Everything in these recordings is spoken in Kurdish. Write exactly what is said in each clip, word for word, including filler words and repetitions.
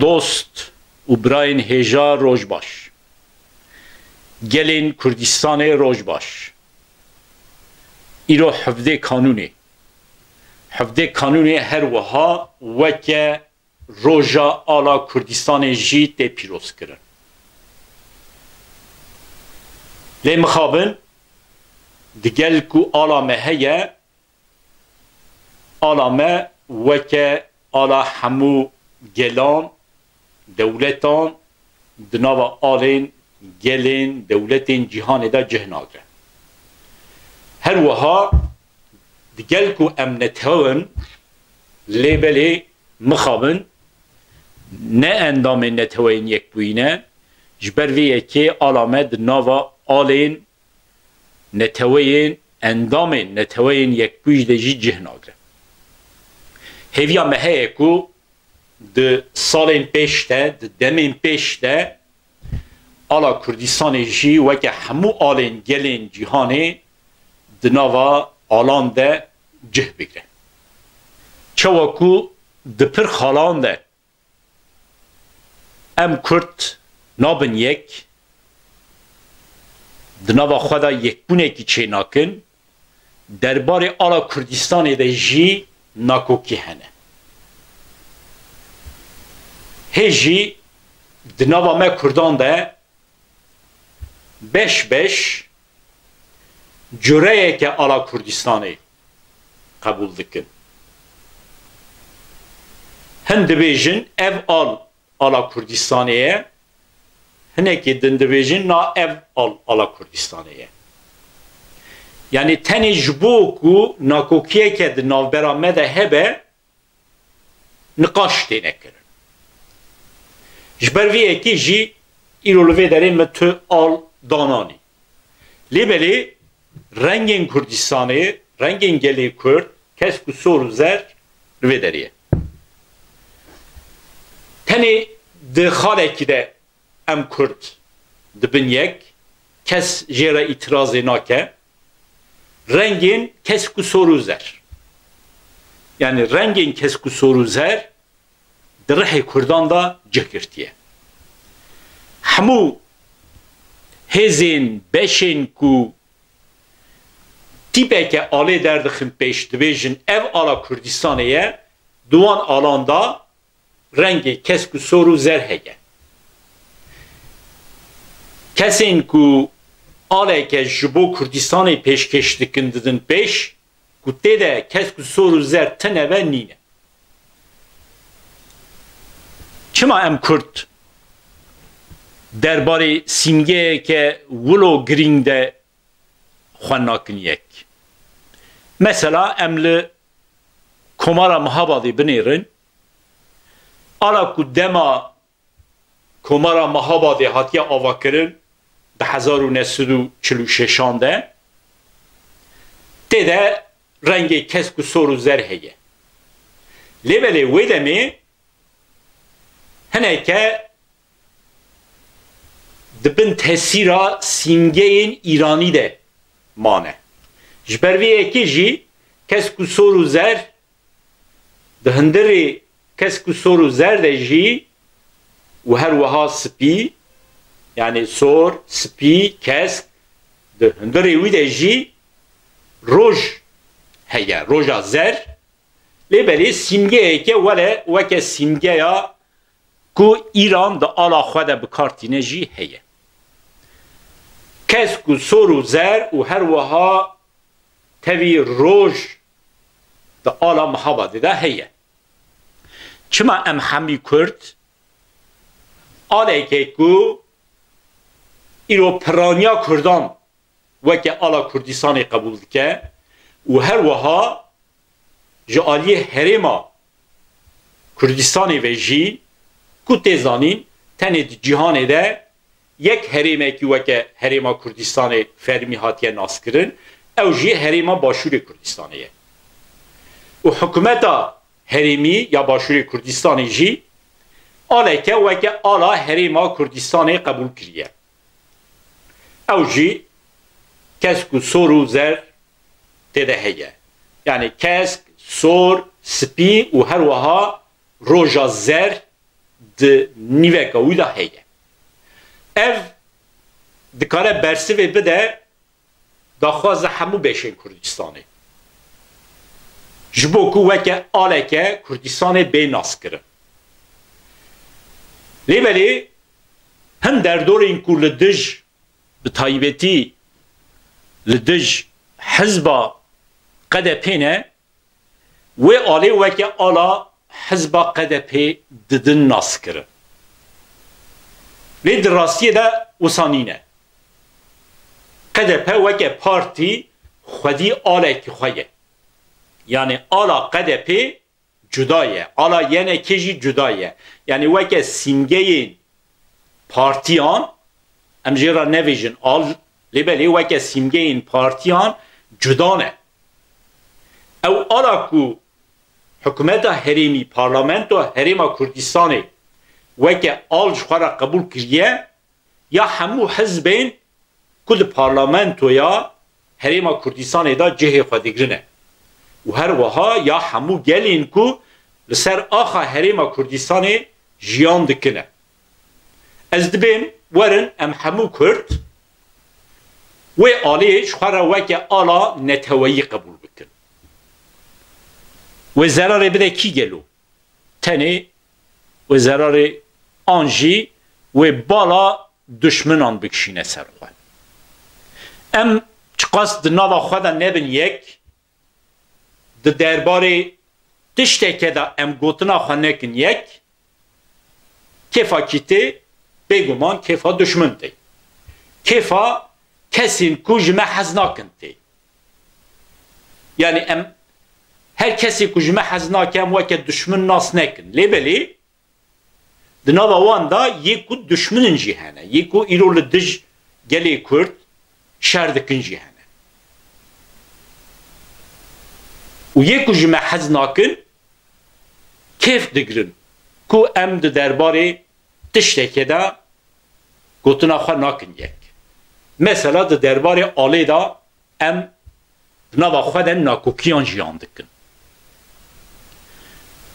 Dost û birayên hêja, roj baş. Gelên Kurdistanê, roj baş. Îro hevdê Kanûnê. Hevdê Kanûnê her wiha weke Roja Ala Kurdistanê jî tê pîrozkirin. Lê mixabin, digel ku ala me heye, ala me weke ala hemû gelan, dewletan, di nava alên gelên, dewletên cîhanê de cih nagire. Her wiha, digel ku em netew in, lê belê mixabin, ne endamên Neteweyên Yekbûyî ne, ji ber vê yekê ala me di nava alên neteweyên, endamên Neteweyên Yekbûyî de jî cih nagire. Hêviya me heye ku di salên pêş de, di demên pêş de ala Kurdistanê jî weke hemû alên gelên cîhanê di nava alan de cih bigire. Çawa ku di pir xalan de em Kurd nabin yek, di nava xwe de yekbûnekî çênakin, derbarê ala Kurdistanê de jî nakokî hene. Hê jî di nava me Kurdan de beş beş cureyeke ala Kurdistanê qebûl dikin. Hin dibêjin ev al ala Kurdistanê ye, hinekî din dibêjin na ev al ala Kurdistanê ye. Yanî tenê ji bo ku nakokiyeke di navbera me de hebe, niqaş têne kirin. Ji ber vê yekê jî îro li vê derê me tu al dananî. Lê belê rengên Kurdistanê, rengên gelê Kurd, kesk û sor û zer li vê derê ye. Tenê di xalekî de em Kurd dibin yek, kes jê re îtirazê nake. Rengên kesk û sor û zer. Yanî rengên kesk û sor û zer di rihê Kurdan de cih girtiye. Hemû hêzên, beşên ku tîpeke alê derdixin pêş, dibêjin ev ala Kurdistanê ye, di wan alan de rengê kesk û sor û zer heye. Kesên ku aleke ji bo Kurdistanê pêşkêş dikin, didin pêş, ku tê de kesk û sor û zer tine be, nîne. Çima em Kurd derbarê sîmgeyeke wilo girîng de xwe nakin yek? Mesela em li Komara Mihabadê binêrin, ala ku dema Komara Mihabadê hatiye avakirin di hezar û neh sed û çil û şeşan de, tê de rengê kesk û sor û zer heye. Lê belê wê demê hineke di bin tesîra sîmgeyên Îranî de mane. Ji ber vê yekê jî kesk û sor û zer di hundirê kesk û sor û zer de jî û her wiha spî, yanî sor, spî, kesk, di hundirê wî de jî roj heye, roja zer. Lê belê sîmgeyeke wele weke sîmgeya ku Îran di ala xwe de bi kar tîne jî heye. Kesk û sor û zer û her wiha tevî roj di ala Mihabadê de heye. Çima em hemî Kurd aleke ku îro piraniya Kurdan weke ala Kurdistanê qebûl dike û her wiha ji aliyê herêma Kurdistanê ve jî, ku tê zanîn, tenê di cîhanê de yek herêmekî weke herêma Kurdistanê fermî hatiye naskirin, ew jî herêma Başûrê Kurdistanê ye. Û hikûmeta herêmî ya Başûrê Kurdistanê jî aleke weke ala herêma Kurdistanê qebûl kiriye. Ew jî kesk û sor û zer tê de heye. Yanî kesk, sor, spî û her wiha roja zer di nîveka wî de heye. Ev dikare bersivê bide daxwaza hemû beşên Kurdistanê. Ji bo ku weke aleke Kurdistanê bê naskirin. Lê belê hin derdorên ku li dij, bi taybetî li dij hizba Q D P ne, wê alê weke ala hizba Q D P didin naskirin. Lê di rastiyê de wisa nîne. Q D P weke partî xwedî alekî xwe ye. Yanî ala Q D P cuda ye. Ala Y N K jî cuda ye. Yanî weke sîmgeyên partiyan, em jê re nevêjin al, lê belê weke sîmgeyên partiyan cuda ne. Ew ala ku hikûmeta herêmî, parlamentoya Herêma Kurdistanê weke al ji xwe re qebûl kiriye, ya hemû hizbên ku di parlamentoya Herêma Kurdistanê de cihê xwe digirine. Û her wiha ya hemû gelên ku li ser axa Herêma Kurdistanê jiyan dikine. Ez dibêm werin em hemû Kurd wê alê ji xwe re weke ala neteweyî qebûl bikin. Wê zerarê bide kî gelo? Tenê wê zerarê an jî wê bala duşminan bikişîne ser xwe. Em çiqas di nava xwe de nebin yek, di derbarê tişteke de em gotina xwe nekin yek, kêfa kî tê, bêguman kêfa duşmin tê. Kêfa kesên ku ji me hez nakin tê. Yanî em her kesê ku ji me hez nake, em weke duşmin nas nekin. Lê belê di nava wan de yê ku duşminin jî hene, yê ku îro li dij gelê Kurd şer dikin jî hene. Û yê ku ji me hez nakin, kêf digirin ku em di derbarê tiştekê de gotina xwe nakin yek. Mesela di derbarê alê de em di nava xwe de nakokiyan jiyan dikin.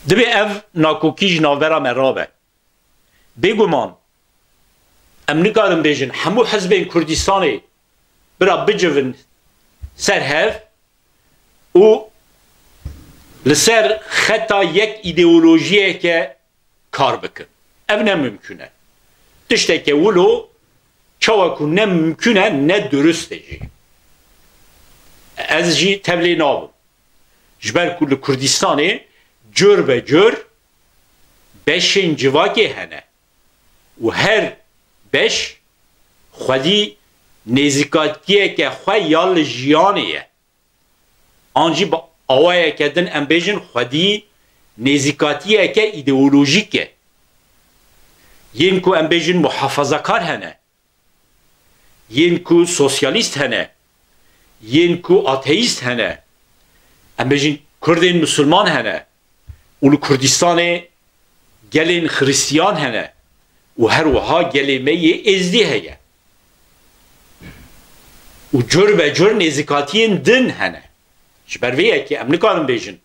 Divê ev nakokî ji navbera me rabe. Bêguman em nikarin bêjin hemû hizbên Kurdistanê bira bicivin ser hev û li ser xeta yek îdeolojiyeke kar bikin. Ev ne mimkûn e. Tişteke wilo çawa ku ne mimkûn e, ne durust e jî. Ez jî tevlê nabim. Ji ber ku li Kurdistanê cur be cur beşên civakê hene û her beş xwedî nêzîkatiyeke xwe ya li jiyanê ye. An jî bi awayeke din em bêjin xwedî nêzîkatiyeke îdeolojîk e. Yên ku em bêjin muhafazakar hene, yên ku sosyalîst hene, yên ku ateîst hene, em bêjin Kurdên misilman hene û li Kurdistanê gelên Xiristiyan hene û her wiha gelê me yê Êzdî heye. Û cur be cur nêzîkatiyên din hene. Ji ber vê yekê em nikarin bêjin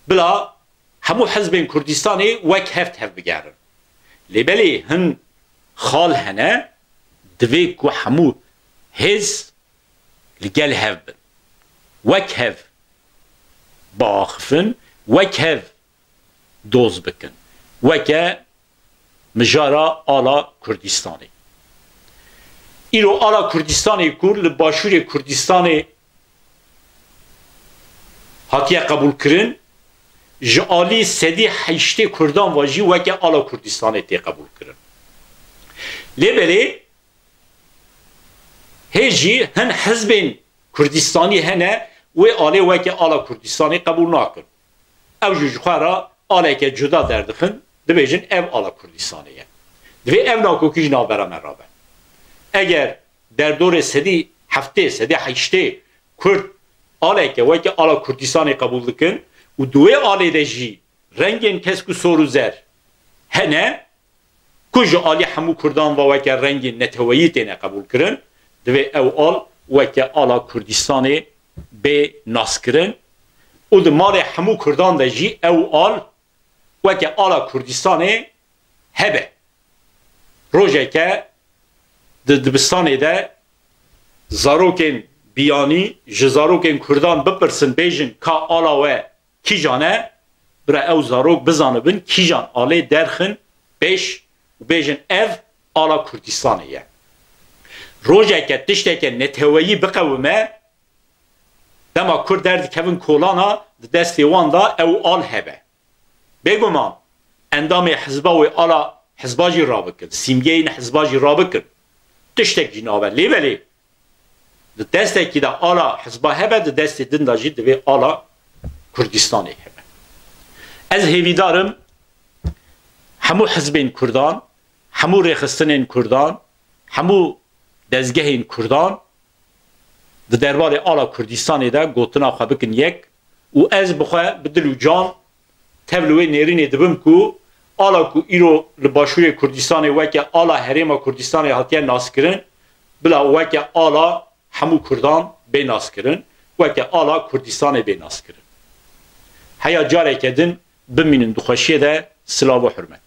bila hemû hizbên Kurdistanê wek hev tevbigerin. Lê belê hin xal hene, divê ku hemû hêz li gel hev bin. Wek hev biaxifin, wek hev doz bikin. Weke mijara ala Kurdistanê. Îro ala Kurdistanê ku li başûrê Kurdistanê hatiye qebûlkirin, ji alî sedî heştê Kurdan ve jî weke ala Kurdistanê tê qebûlkirin. Lê belê hê jî hin hizbên Kurdistanî hene, wê alê weke ala Kurdistanê qebûl nakin. Ew jî ji xwe re aleke cuda derdixin, dibêjin ev ala Kurdistanê ye. Divê ev nakokî ji navbera me rabe. Eger derdorê sedî heftê, sedî heştê Kurd aleke weke ala Kurdistanê qebûl dikin û di wê alê de jî rengên kesk û sor û zer hene, ku ji alî hemû Kurdan ve weke rengên neteweyî têne qebûlkirin, divê ew al weke ala Kurdistanê bê naskirin û di malê hemû Kurdan de jî ew al weke ala Kurdistanê hebe. Rojeke di dibistanê de zarokên biyanî ji zarokên Kurdan bipirsin, bêjin ka ala we kîjan e, bira ew zarok bizanibin kîjan alê derxin pêş û bêjin ev ala Kurdistanê ye. Rojeke tişteke neteweyî biqewime, dema Kurd derdikevin kolana, di destê wan de ew al hebe. Bêguman endamê hizba wê ala hizba jî rabikin, sîmgeyên hizba jî rabikin. Tiştek jî nabe. Lê belê di destekî de ala hizba hebe, di destê din de jî divê ala Kurdistanê hebe. Ez hêvîdar im hemû hizbên Kurdan, hemû rêxistinên Kurdan, hemû dezgehên Kurdan di derbarê ala Kurdistanê de gotina xwe bikin yek û ez bi xwe bi dil û can tev li wê nêrînê dibim ku ala ku îro li Başûrê Kurdistanê weke ala Herêma Kurdistanê hatiye naskirin, bila weke ala hemû Kurdan bê naskirin, weke ala Kurdistanê bê naskirin. Heya careke din bimînin di xweşiyê de, silav û hurmet.